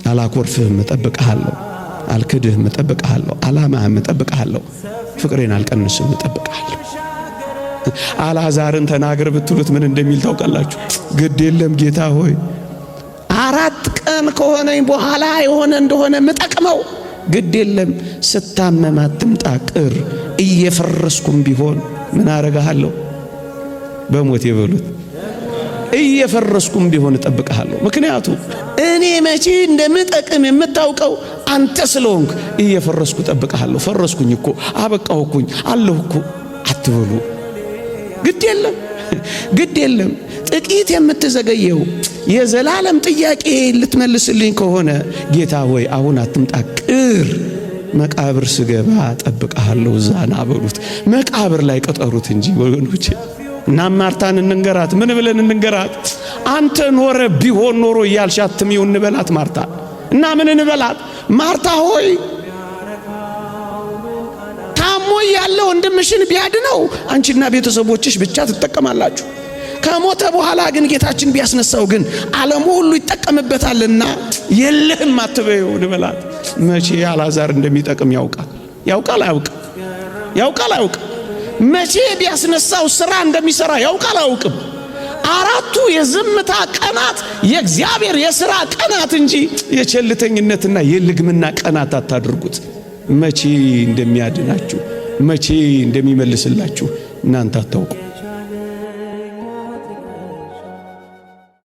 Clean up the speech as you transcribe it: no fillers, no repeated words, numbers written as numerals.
አላኮርፍህም፣ እጠብቅሃለሁ። አልክድህም፣ እጠብቅሃለሁ። አላማህም፣ እጠብቅሃለሁ። ፍቅሬን አልቀንስም፣ እጠብቅሃለሁ። አልዓዛርን ተናገር ብትሉት ምን እንደሚል ታውቃላችሁ? ግድ የለም ጌታ ሆይ፣ 4 ቀን ከሆነኝ በኋላ የሆነ እንደሆነ ምጠቅመው ግድ የለም፣ ስታመም አትምጣ ቅር፣ እየፈረስኩም ቢሆን ምን አረጋለሁ? በሞት የበሉት እየፈረስኩም ቢሆን እጠብቅሃለሁ። ምክንያቱም እኔ መቼ እንደምጠቅም የምታውቀው አንተ ስለሆንክ እየፈረስኩ እጠብቅሃለሁ። ፈረስኩኝ እኮ፣ አበቃሁኩኝ፣ አለሁ እኮ አትበሉ። ግድ የለም፣ ግድ የለም። ጥቂት የምትዘገየው የዘላለም ጥያቄ ልትመልስልኝ ከሆነ ጌታ ሆይ አሁን አትምጣ ቅር፣ መቃብር ስገባ እጠብቅሃለሁ። እዛና በሉት። መቃብር ላይ ቅጠሩት እንጂ ወገኖቼ። እና ማርታን እንንገራት። ምን ብለን እንንገራት? አንተ ኖረ ቢሆን ኖሮ እያልሽ አትሚው እንበላት ማርታ። እና ምን እንበላት? ማርታ ሆይ፣ ታሞ ያለ ወንድምሽን ቢያድነው አንቺና ቤተሰቦችሽ ብቻ ትጠቀማላችሁ። ከሞተ በኋላ ግን ጌታችን ቢያስነሳው ግን ዓለሙ ሁሉ ይጠቀምበታልና የለህም አትበይው እንበላት። መቼ አልዓዛር እንደሚጠቅም ያውቃል። ያውቃል አያውቅም? ያውቃል አያውቅም? መቼ ቢያስነሳው ስራ እንደሚሰራ ያውቃል አያውቅም? አራቱ የዝምታ ቀናት የእግዚአብሔር የሥራ ቀናት እንጂ የቸልተኝነትና የልግምና ቀናት አታድርጉት። መቼ እንደሚያድናችሁ፣ መቼ እንደሚመልስላችሁ እናንተ አታውቁ።